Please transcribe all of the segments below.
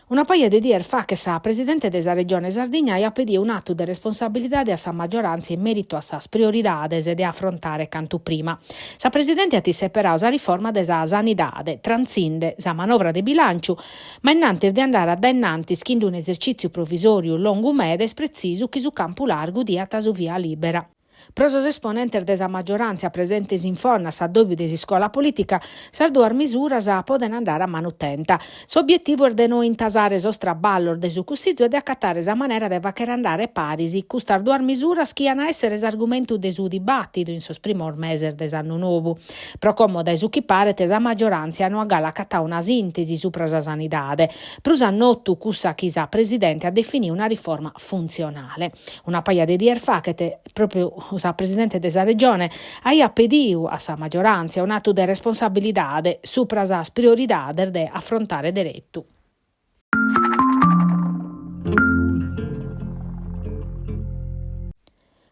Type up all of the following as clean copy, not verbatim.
Una paja de dies faghet sa presidente de sa Regione Sardigna aiat pediu un'atu de responsabilidade a sa maggioràntzia in mèritu a sas prioridades de afrontare cantu prima. Sa presidente at isseperadu sa riforma de sa sanidade, trantzinde sa manovra de bilànciu, ma innantis de andare a dae innantis chin d'un'esercìtziu provisòriu longu meda est pretzisu chi su campu largu diat su via lìbera. Pro sos esponentes de sa maggioràntzia presentes in Fonne a s'addòbiu de s'iscola polìtica, sas duas misuras podent andare a manu tenta. S'obietivu est de no intasare sos traballos de su Cussizu e de acatare sa manera de fàghere andare paris custas duas misuras chi an a èssere s'argumentu de su dibàtidu in sos primos meses de s'annu nou. Pro como dae su chi paret sa maggioràntzia no at galu acatadu una sìntesi subra sa sanidade, prus a notu cussa chi sa Presidente at definidu una riforma funtzionale. Una paja de dies faghet, pròpiu sa Presidente de sa Regione aiat pedidu a sa maggioràntzia un'atu de responsabilidade subra sas prioridades de afrontare deretu.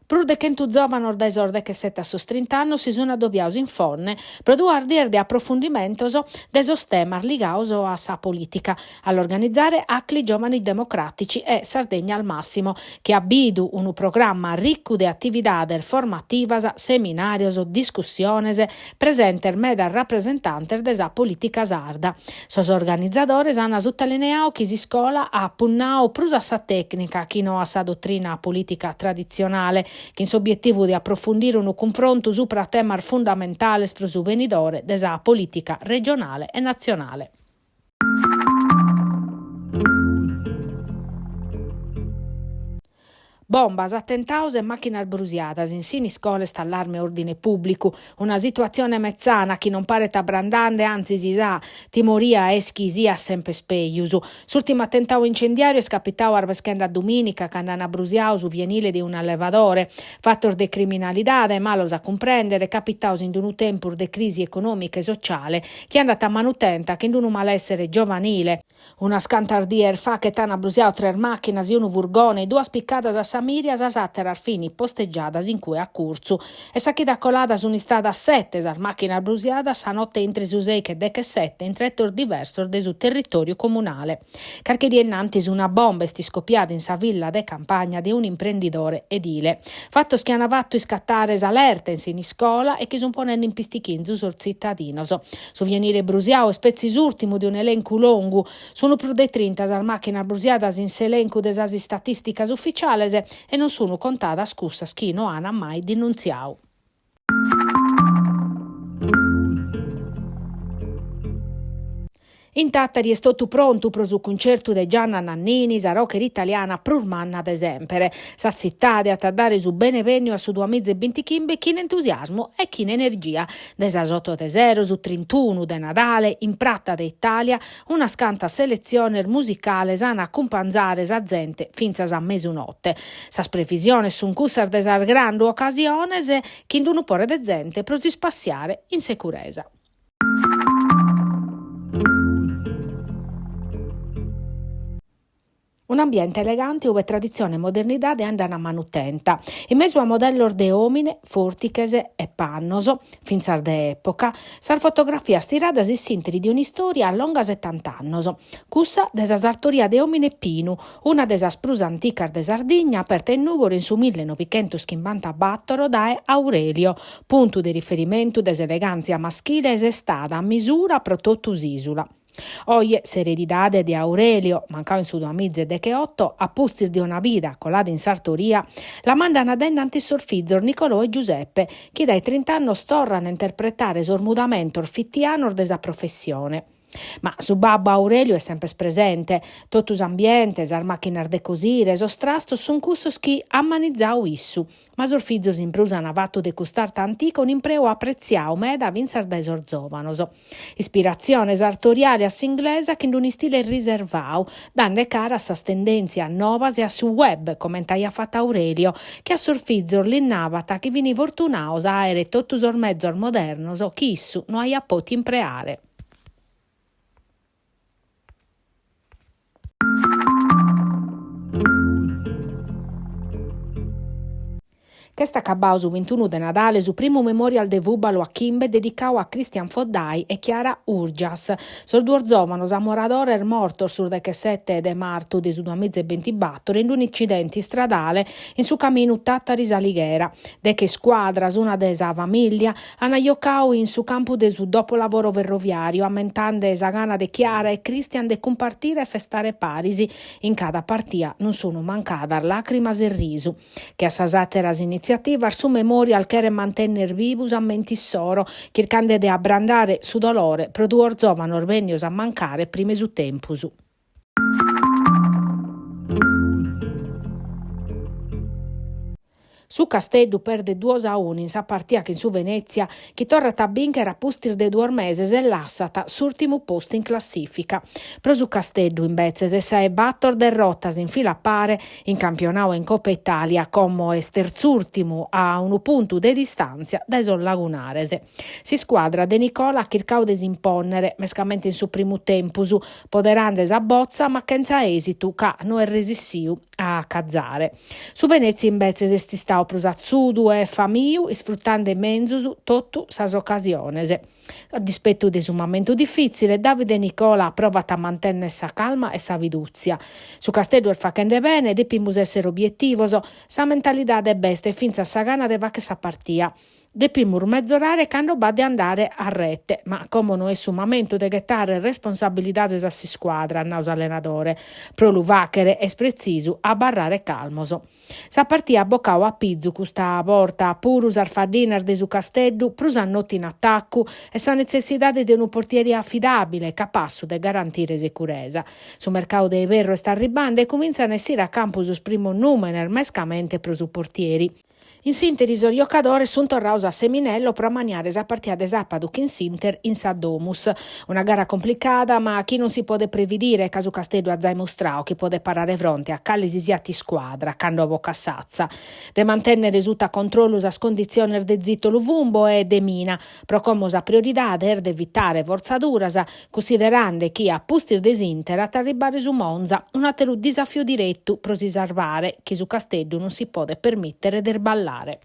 Prus de chentu zòvanos dae sos dechesete a sos trint'annos si sun adobiados in Fonne pro duas dies de aprofundimentos de sos temas ligados a sa polìtica. A l'organizare Acli Giovani Democratici e Sardegna al Massimo, chi at bidu unu programma riccu de atividades formativas, seminàrios, discussiones, presentes medas rapresentantes de sa polìtica sarda. Sos organizadores an sutalineadu chi s'iscola at punnadu prus a sa tècnica chi no a sa dotrina polìtica traditzionale, chin s'obietivu de aprofundire unu cunfrontu supra temas fundamentales pro su benidore de sa polìtica regionale e natzionale. Bombas, atentados e màchinas brusiadas, in Siniscola est allarme òrdine pùblicu. Una situatzione metzana chi non paret abrandende, antzis sa timoria est chi siat semper pejus. S'ùrtimu atentadu incendiàriu est capitadu arbeschende a dumìnica, cando ant brusiadu su fienile de un'allevadore. Fatos de criminalidade malos a cumprèndere, capitados in unu tempus de crisi econòmica e sociale chi andat a manu tenta chin unu malèssere giovanile. Unas cantas dies faghet an brusiadu tres màchinas e unu furgone, duas picadas a sa mìria, sas àteras fin postegiadas in cue a curtzu. E sa chida colada sun istadas sete sas màchinas brusiadas sa note intre su sèighi e dechesete in tretos diversos de su territòriu comunale. Carchi die innantis una bomba est iscopiada in sa villa de campagna de un'imprendidore edile. Fatos chi an fatu iscatare s'alerta in Siniscola e chi sun ponende in pistichinzu sos tzitadinos. Su fienile brusiadu est petzi s'ùrtimu de un'elencu longu. Sunu prus de trinta sas màchinas brusiadas in s'elencu de sas istatìsticas ufitziales e non sunu contadas cussas chi no an mai denuntziadu. In Tàtari est totu prontu pro su cuncertu de Gianna Nannini, sa rocker italiana prus manna de semper. Sa tzitade at a dare su benevènniu a su duamiza e bintichimbe chin entusiasmu e chin energia. De sas oto de sero, su trintunu de Nadale, in Prata de Italia, unas cantas seletziones musicales an a acumpanzare sa zente fintzas a mesunote. Sas previsiones sunt cussas de sas grandu ocasiones chin unu pore de zente pro s'ispassiare in securesa. Un'ambiente elegante ue traditzione e modernidade andan a manu tenta, in mesu a modellos de òmine, fòrtiches e pannos, fintzas de època, sas fotografias tiradas in s'ìnteri de un'istòria longa setant'annos, cussa de sa sartoria de òmine Pinu, una de sas prus anticas de Sardigna, aperta in Nùgoro in su millenobichentoschimbantabatoro dae Aurelio, puntu de riferimentu de s'elegàntzia maschile sestada a misura pro totu s'ìsula. Oje, s'eredidade de Aurelio, mancadu in su duamiza e decheoto, a pustis de una vida colada in sartoria, la mandan a dae innantis sos fizos Nicolò e Giuseppe, chi dae trint'annos torran a interpretare sos mudamentos fitianos de sa professione. Ma su babbu Aurelio est semper presente, totu s'ambiente, sas màchinas de cosire, sos trastos sunt cussos chi at manizadu issu. Ma sos fizos in prus an fatu de cust'arte antica un'impreu apretziadu meda fintzas dae sos zòvanos. Ispiratzione sartoriale a s'inglesa chin un'istile riservadu, dande cara a sas tendèntzias novas e a su web, comente aiat fatu Aurelio, chi a sos fizos lis nabat chi fin fortunados a àere totu sos mezos modernos chi issu no aiat pòtidu impreare. Ch'est acabau su bintunu de Nadale su primu memorial de fùbalu a chimbe dedicau a Cristian Foddai e Chiara Urgias, sos duos zòvanos amoradores mortos su dechesete de martu de su duamiza e bintibator in un'incidente istradale in su caminu Tàtari-S'Alighera. Deche iscuadras, una de sa famìllia, ant jocau in su campu de su Dopolavoro Ferroviàriu ammentande sa gana de Chiara e Cristian de cumpartire e festare paris. In cada partia non sunt mancadas làcrimas e risu. Che a sas àteras initziativas, su Memorial cheret mantènnere bivu s'ammentu issoro, chircande de abrandare su dolore pro duos zòvanos bènnios a mancare prima 'e su tempus. Su Casteddu perdet duos a unu in sa partia chin su Venètzia, chi torrat a bìnchere a pustis de duos meses e lassat s'ùrtimu postu in classìfica. Pro su Casteddu, imbetzes, est sa 'e bator derrotas in fila a pare In campionau e in Copa Italia como est tertz'ùrtimu a unu puntu de distàntzia dae sos lagunares. S'iscuadra de Nicola at chircau de s'impònnere, mescamente in su primu tempus, poderande sa botza ma chentza èsitu ca no est resissiu a acazare. Su Venètzia imbetzes est istau prus atzudu e famiu isfrutande menzus totu sas ocasiones. A dispetu de su mamentu difìtzile, Davide Nicola provat a mantènnere sa calma e sa fidùtzia. Su Casteddu est faghende bene, depimus èssere obietivos, sa mentalidade b'est e fintzas sa gana de fàghere sa partia. Depimus mezorare cando b'at de andare a rete, ma como no est su mamentu de ghetare responsabilidades a s'iscuadra, at nau s'allenadore. Pro lu fàghere est pretzisu a abarrare calmos. Sa partia at bocau a pizu custa borta puru sas faddinas de su Casteddu prus a notu in atacu e sa netzessidade de unu portieri afidàbile capassu de garantire securesa. Su mercau de iberru est arribande e cumintzan a essire a campu sos primos nùmenes, mescamente pro su portieri. In s'ìnteri sos jocadores sunt torrados a Asseminello pro ammaniare sa partia de sàpadu chin s'Inter in sa Domus. Una gara complicada ma chi non si podet previdire ca su Casteddu at zai mustrau chi podet parare fronte a cale si siat iscuadra cando bocat s'atza. De mantènnere suta controllu sas conditziones de Zito Luvumbo e de Mina. Pro como sa prioridade est de evitare fortzaduras, cunsiderande chi a pustis de s'Inter at a arribbare su Monza, un'àteru disafiu diretu pro si sarvare chi su Casteddu non si podet permìtere de isballare.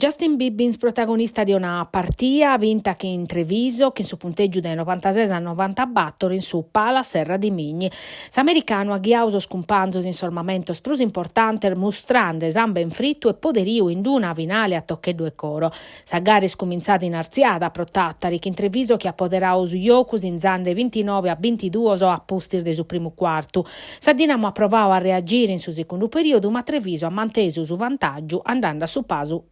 Justin Bibbins protagonista de una partia binta chin Treviso chin su puntègiu de novantases a novantabator in su Pala Serradimigni. S'americanu at ghiadu sos cumpanzos in sos mamentos prus importantes mustrande samben fritu e poderiu in una finale a tocheddu 'e coro. Sa gara est cumintzada in artziada pro Tàtari chin Treviso chi at poderadu su jocu sinzande bintinoe a bintiduos a pustis de su primu cuartu. Sa Dinamo at provadu a reagire in su segundu perìodu ma Treviso at mantesu su vantàgiu andende a su pasu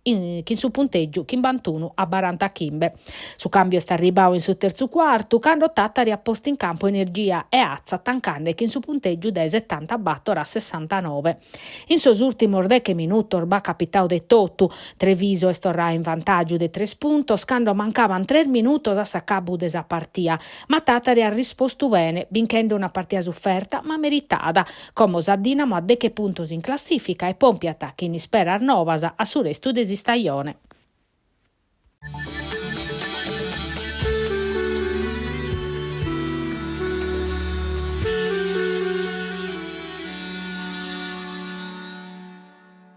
chin su puntègiu chimbantunu a barantachimbe. Su càmbiu est arribadu in su tertzu cuartu cando Tàtari at postu in campu energia e atza tancande chin su puntègiu de setantabator a sessantanoe. In sos ùrtimos deche minutos b'at capitadu de totu, Treviso est torradu in vantàgiu de tres puntos cando mancabant tres minutos a s'acabu de sa partia, ma Tàtari at rispostu bene, binchende una partia suferta ma meritada. Como sa Dinamo at deche puntos in classìfica e pòmpiat chin isperas nobas a su restu de s'istajone.